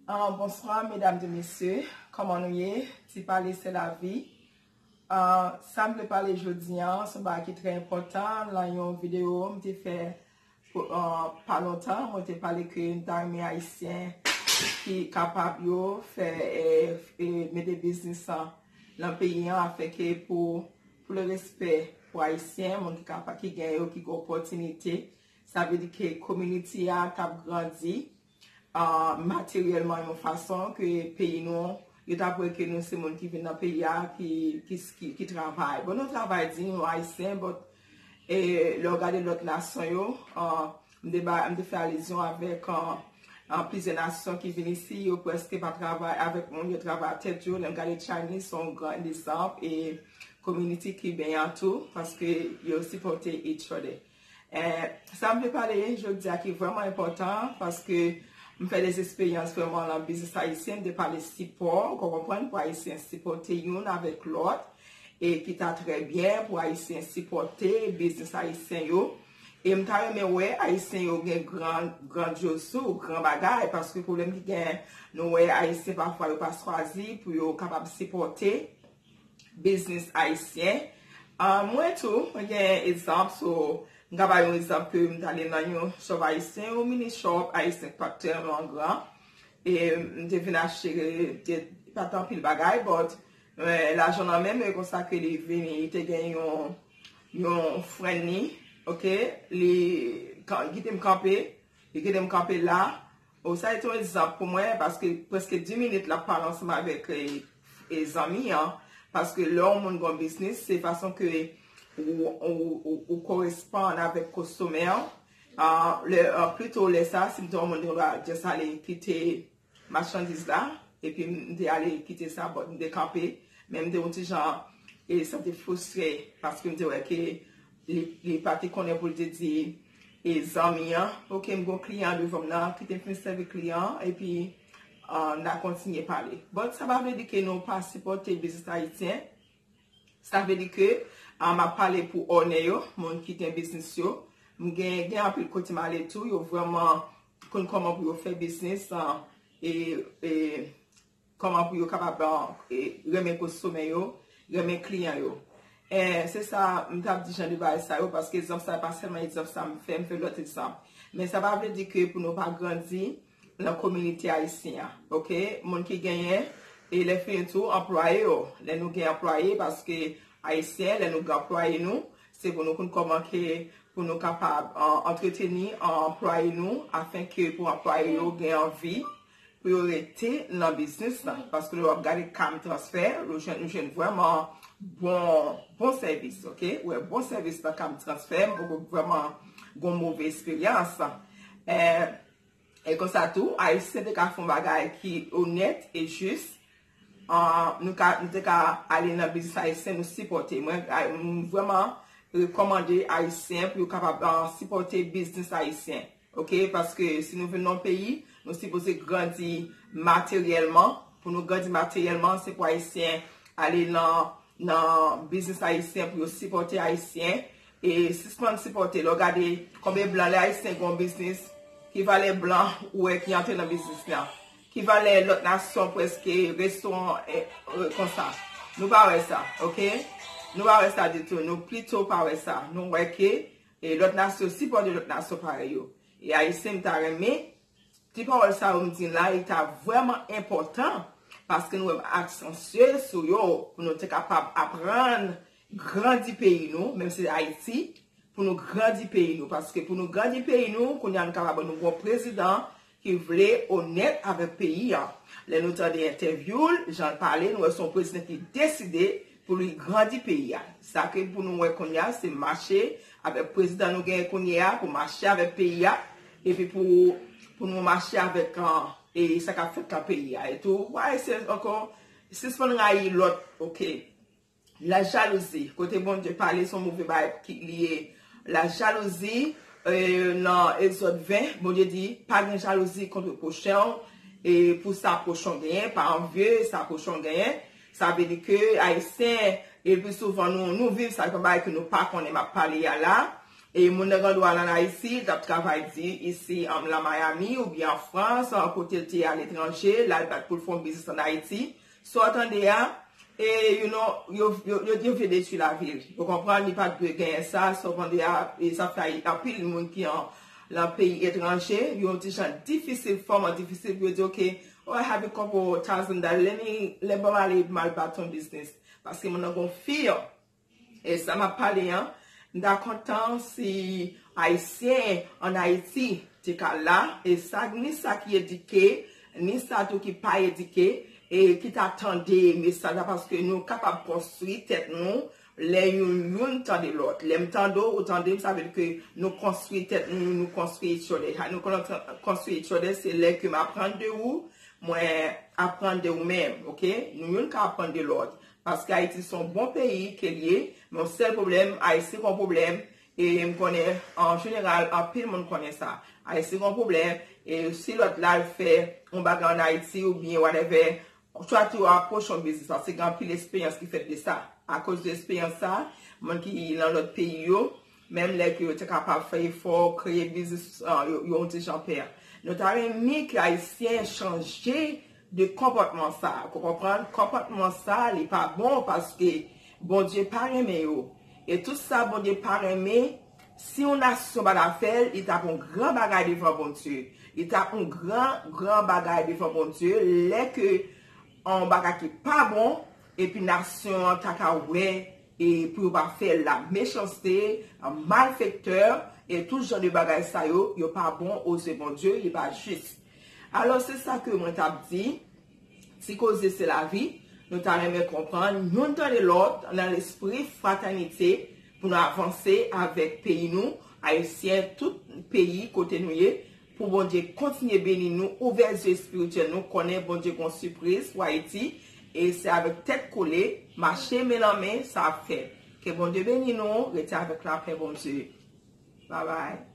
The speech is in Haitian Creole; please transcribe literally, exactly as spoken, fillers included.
Ah, bonswa, medam e mesye. Kòman nou ye? Ti pale se lavi. Ah, sa m vle pale jodi a, se yon bagay ki trè enpòtan. Nan yon videyo m te fè pou, ah, pa lontan, mwen te pale ke m ta renmen Ayisyen ki kapab yo fè, eh, eh, mete biznis an nan peyi an, afenke pou, pou le respè pou Ayisyen, moun ki kapab, ki gen yo, ki gen opòtinite. Sa vle di ke community a t ap grandi, ah, materyèlman yon fason ke peyi nou, yo t ap wè ke nou se moun ki vin nan peyi a, ki, ki, ki, ki travay. Bon, nou travay di, nou Ayisyen, but, e, lè w gade lòt nasyon yo, ah, m te ba, m te fè alizyon avèk, ah, ah, plizyè nasyon ki vin isi, yo prèske pa travay avèk moun, yo travay a tèt yo. Lè m gade Chinese, se yon gran egzanp, e community Kiben an tou, paske yo sipòte each other. Eh, sa m vle pale jodi a ki vrèman enpòtan, paske m fè de esperyans vrèman nan biznis ayisyen, m te pale sipò, ou konprann, pou Ayisyen sipòte youn avèk lòt, e ki ta trè byen pou Ayisyen sipòte biznis ayisyen yo. E m ta renmen wè Ayisyen yo gen gran, grandyoz tou, gran bagay, paske pwoblèm ki gen, nou wè Ayisyen pafwa yo pa chwazi pou yo kapab sipòte biznis ayisyen. Ah, mwen tou, mwen gen egzanp, so, m ka bay yon egzanp ke m t ale nan yon shop ayisyen, yon mini shop ayisyen ki pa t tèlman gran. E m te vin achte, te, pa t anpil bagay, but, eh, lajan nan men m, e konsa ke li vini, li te gen yon, yon friend li, ok, li kan-, kite m kanpe, li kite m kanpe la, O, sa se yon egzanp pou mwen, paske prèske dis minit l ap pale ansanm avèk, e, e, zanmi an, paske lè yon moun gen yon biznis, se fason ke ou, ou, ou, ou koresponn avèk konsomè an. Ah, lè, ah, plito lè sa, si m te yon moun, mwen ta just ale kite machandiz la, epi m te ale kite sa, but m te kanpe, men m te yon ti jan, e, santi fristre, paske m te wè ke li, li pa te konnen pou l te di, e, zanmi an, ok, m gon kliyan devan m nan, kite m fin sèvi kliyan an, epi, ah, n a kontinye pale. But sa pa vle di ke nou pa sipòte biznis ayisyen. Sa vle di ke, ah, m ap pale pou onè yo, moun ki gen biznis yo. M gen, gen anpil kote m ale tou, yo vrèman konn kòman pou yo fè biznis, ah, e, e, kòman pou yo kapab, e, renmen konsomè yo, renmen kliyan yo. E, se sa, m t ap di jan de bagay sa yo, paske egzanp sa, pa sèlman egzanp sa m fè, m fè lòt egzanp. Men sa pa vle di ke pou nou pa grandi nan kominote ayisyen an, ok? Moun ki genyen, e lè fini tou, anplwaye yo. Lè nou gen anplwaye, paske ayisyen, lè nou gen anplwaye nou, se pou nou konn kòman ke, pou nou kapab, an, antreteni anplwaye nou, afenke pou anplwaye yo gen anvi, pou yo rete nan biznis lan. Paske lè w ap gade Cam Transfer, nou jwenn, nou jwenn vrèman bon, bon sèvis, ok? Ou wè, bon sèvis nan Cam Transfer, m poko vrèman gon move esperyans. E, e konsa tou, Ayisyen te ka fè yon bagay ki onèt e jis. Ah, nou ka, nou te ka ale nan biznis ayisyen, nou sipòte. Mwen, ay, m vrèman rekòmande Ayisyen pou yo kapab, ah, sipòte biznis ayisyen. Ok? Paske si nou vin nan yon peyi, nou sipoze grandi materyèlman. Pou nou grandi materyèlman, se pou Ayisyen ale nan, nan biznis ayisyen, pou yo sipòte Ayisyen. E sispann sipòte. Lè w gade konbyen blan, lè Ayisyen gen yon biznis, ki valè blan ou wè ki antre nan biznis lan? Ki valè lòt nasyon, prèske restoran, e, e, konsa? Nou pa wè sa, ok? Nou pa wè sa ditou. Nou pito pa wè sa. Nou wè ke, e, lòt nasyon sipòte lòt nasyon parèy yo. E Ayisyen, m ta renmen, ti pawòl sa yo m di la, li ta vrèman enpòtan, paske nou wè m aksantye sou yo, pou nou te kapab aprann grandi peyi nou, menm si Ayiti, pou nou grandi peyi nou. Paske pou nou grandi peyi nou, kounye a nou kapab, nou gon prezidan ki vle onèt avèk peyi a. Lè nou tande entèvyou l, jan l pale, nou wè se yon prezidan ki deside pou li grandi peyi a. Sa ke pou nou wè kounye a, se mache avèk prezidan nou genyen kounye a, pou mache avèk peyi a, epi pou, pou nou mache avèk, an, e sa k ap fèt nan peyi a. E tou, w a eseye ankò, sispann rayi lòt, ok. Lajalouzi, kote Bondye pale, se yon move bagay ki li ye. Lajalouzi, e, nan Egzòd ven, Bondye di, pa gen jalouzi kont pwochen w, e pou sa pwochen w genyen, pa anvye sa pwochen w genyen. Sa vle di ke Ayisyen, e le pli souvan, nou, nou viv sa, se yon bagay ke nou pa konnen, m ap pale a la. E moun nan gen dwa al ann Ayiti, l t ap travay di isi an la Miami oubyen an Frans, an kote l te ye aletranje, l al bat pou l fè yon biznis ann Ayiti. Sa w tande a, e you know, yo, yo, yo, yo vle detwi lavi l. Ou konprann, li pa t dwe genyen sa, sa w tande a, e sa fè anpil moun ki an, nan peyi etranje, yo yon ti jan difisil, vrèman difisil pou yo di, "Ok, oh, I have a couple thousand dollars, let me, lè ban m ale, m al bat yon biznis." Paske moun nan gon fi, e sa m ap pale an, m ta kontan si Ayisyen ann Ayiti te ka la, e sa, ni sa ki edike, ni sa tou ki pa edike, e ki ta tande mesaj la, paske nou kapab konstwi tèt nou lè youn, youn tande lòt. Lè m tande w, ou tande m, sa vle di ke nou konstwi tèt nou, nou konstwi each other. Nou konn konstwi each other, se lè ke m aprann de ou, mwen aprann de ou menm, ok? Nou youn ka aprann de lòt. Paske Ayiti se yon bon peyi ke l ye, men yon sèl pwoblèm, Ayisyen gon pwoblèm, e m konnen, an jeneral, anpil moun konnen sa. Ayisyen gon pwoblèm, e si lòt la al fè yon bagay ann Ayiti oubyen whatever, swa tou apwoche yon biznis, paske gen anpil esperyans ki fèt de sa. Akoz de esperyans sa, moun ki nan lòt peyi yo, menm lè ke yo te kapab fè efò, kreye biznis, ah, yo, yo yon ti jan pè. Nou ta renmen ke Ayisyen chanje de konpòtman sa. Ou konprann? Konpòtman sa, li pa bon paske Bondye pa renmen yo. E tout sa Bondye pa renmen, si yon nasyon pa ta fè l, li t ap yon gran bagay devan Bondye. Li t ap yon gran, gran bagay devan Bondye. Lè ke yon bagay ki pa bon, epi nasyon an ta ka wè, e pou yo pa fè la mechanste, malfektè, e tout jan de bagay sa yo, yo pa bon o zye Bondye, li pa jis. Alò, se sa ke mwen t ap di, ti koze se lavi, nou ta renmen konprann, youn tande lòt, nan lespri fratènite, pou nou avanse avèk peyi nou, Ayisyen, tout peyi kote nou ye, pou Bondye kontinye beni nou, ouvè zye espirityèl nou, konnen Bondye gon sipriz pou Ayiti, e se avèk tèt kole, mache men nan men, sa ap fèt. Ke Bondye beni nou, rete avèk lapè Bondye. Bye bye.